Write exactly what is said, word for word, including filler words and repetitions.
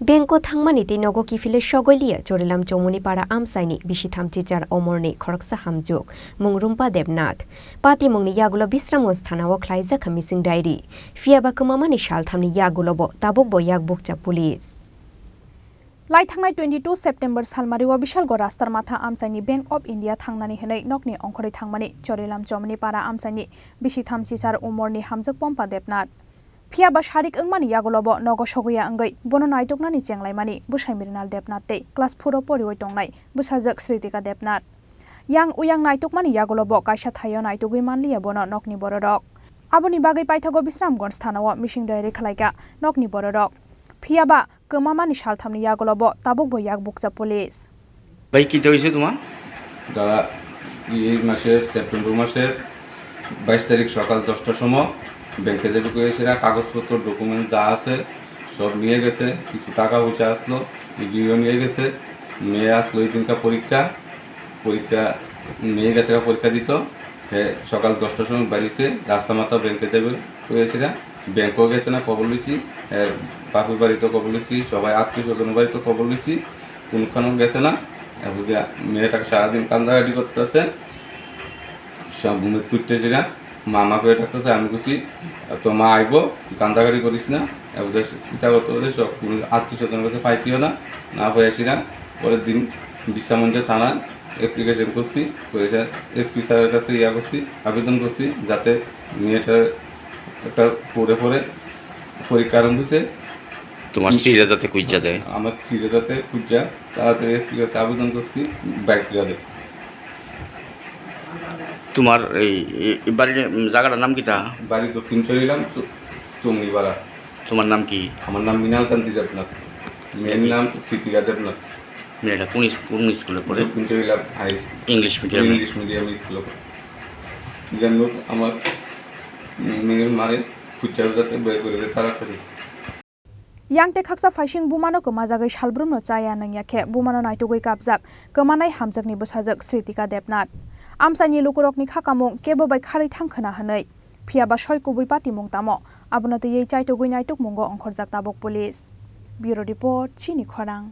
Bengko thangmani tei nogo kiphilwi sogwi liya Chorilam Chomoni para amchaini bisi thamchichar omorni khoroksa hamjwk mung Rumpa Debnath. Patimungni yagulo Bisramganj thanao khlaijak kha missing diary. Phiyaba kwmamani salthamni yagulobo tabukbo yak bukcha police. Lai thangnai twenty two September salmario Bishalgarh Rastar Matha amchaini Bank of India thangnani hwnwi nokni ongkhorwi thangmani Chorilam Chomoni para amchaini bisi thamchichar umorni hamjwk Pompa Debnath. Phiyaba sarik wngmani yagulobo nogo sogwi ya wngwi bono naituknani chenglaimani bwsai Mrinal Debnath tei class four o poriwi tongnai bwsajwk Sritika Debnath. Yang uyang naitukmani yagulobo kaisa thaio naitugwi manliya bono nokni bororok. Aboni bagwi paithago Bisramganj thanao missing diary khlaikha nokni bororok. Phiyaba kwmamani salthamni yagulobo tabukbo yak bukcha police. ভাই, কিতা হয়েছে তোমার? দাদা, এই মাসের, সেপ্টেম্বর মাসের বাইশ তারিখ সকাল দশটার সময় ব্যাংকে যাবে করেছিলাম, কাগজপত্র, ডকুমেন্ট যা আছে সব নিয়ে গেছে, কিছু টাকা পয়সা আসলো, ইডিও নিয়ে গেছে। মেয়ে আসলো এই দিনকার পরীক্ষা, পরীক্ষা, মেয়ে গেছে পরীক্ষা দিত। সে সকাল দশটার সময় বাড়িছে, রাস্তা মাথা ব্যাংকে যাবে করেছিলাম, ব্যাংকেও গেছে না, খবর নিচ্ছি। এর বাপের বাড়িতে খবর নিচ্ছি, সবাই আত্মীয় স্বজনের বাড়িতে খবর নিচ্ছি, কোনোখানেও গেছে না। এখন গিয়া মেয়েটাকে সারাদিন কান্দাকাটি করতেছে, সব ঘুমের তুলতেছি না। মামাকে ডাকতেছে, আমি বলছি, "তোর মা আইবো, তুই কান্দাকাটি করিস না।" এখন যে ইটা করতে করতে সব কোনো আত্মীয় স্বজনের কাছে পাইছিও না, না পাইছি না। পরের দিন বিশ্রামগঞ্জ থানায় অ্যাপ্লিকেশন করছি, করে এসপি স্যারের কাছে ইয়া করছি, আবেদন করছি, যাতে মেয়েটার একটা পড়ে পড়ে পরীক্ষা আরম্ভ হয়েছে। তোমার স্ত্রীরা যাতে খুঁজা দেয়। আমার স্ত্রীরা যাতে খুঁজা, তাড়াতাড়ি এসপি কাছে আবেদন করছি, বাইক তুলে দেয়। তোমার এই, এই বাড়ির, উম, জায়গাটার নাম কিতা? বাড়ি দক্ষিণ চরিলাম, চু-, চুমনিপাড়া। তোমার নাম কি? আমার নাম মৃণাল কান্তি দেবনাথ। মেয়ের নাম স্মৃতিকা দেবনাথ। মেয়েটা কোন ইস-, কোন স্কুলে পড়ে? দক্ষিণ চরিলাম হাই স্কুল। ইংলিশ মিডিয়ামে? ইংলিশ মিডিয়াম স্কুলে পড়ে। যাই হোক, আমার, উম, মেয়ের মারে খুঁজা যাতে বের করে দেয় তাড়াতাড়ি। Yang tei khaksa phaising bumano kwmajagwi salbrumno chaya nangya khe bumano naitugwi kapjak kwmanai hamjakni bwsajwk Sritika Debnath. Amchaini lukurokni kha kamung kebo bai kharwi thang khwna hwnwi. Phiyaba soi kubui patimung tamo, abono twiwi chaitugwi naitukmungo ongkhorjak tabuk police. Bureau Report, Chini Khorang.